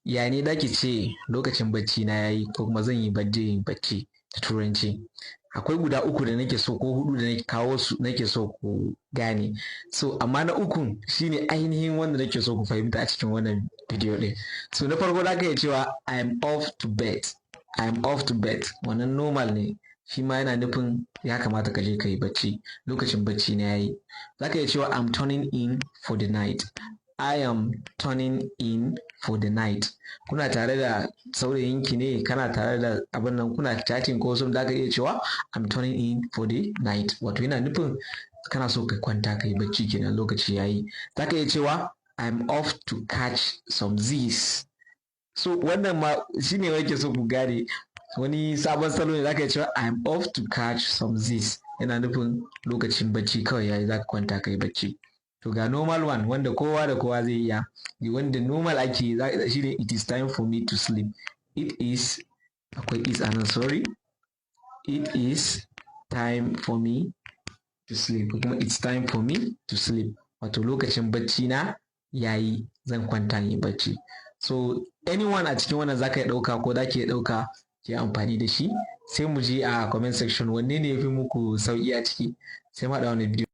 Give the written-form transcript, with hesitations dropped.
Ya ne za ki ce "Lokacin bacci na yayi" ko kuma "Zan yi bacci bacci" da Turanci? Akwai guda uku da nake so ko hudu da nake kawo su, nake so ku gane. So amma na ukun shine ainihin wanda nake so ku fahimta a cikin wannan bidiyo ɗin. So na farko, za ka iya cewa "I am off to bed". "I am off to bed", wannan normal ne. Shi ma yana nufin ya kamata ka je ka yi bacci, lokacin bacci na yayi. Za ka iya cewa "I'm turning in for the night". "I am turning in for the night". Kuna tare da saurayinki ne, kana tare da abin nan, kuna chatting ko sun, za ka iya cewa "I'm turning in for the night". Wato yana nufin kana so ka kwanta ka yi bacci kenan, lokaci yayi. Za ka iya cewa "I'm off to catch some Z's". So wannan ma shine nake so ku gane, wani sabon salo ne. Za ka iya cewa "I'm off to catch some Z's". Yana nufin lokacin bacci kawai yayi, za ka kwanta ka yi bacci. To ga normal one wanda kowa da kowa zai iya, wanda normal ake yi, shine "It is time for me to sleep". It is, akwai "is" anan, sorry. "It is time for me to sleep" ko kuma "It's time for me to sleep". Wato lokacin bacci na yayi, zan kwanta in yi bacci. So anyone a cikin wannan zaka iya ɗauka ko zaki iya ɗauka ki yi amfani da shi. Sai mu je a comment section, wanne ne ya fi muku sauƙi a ciki? Sai mu haɗu a wani bidiyo.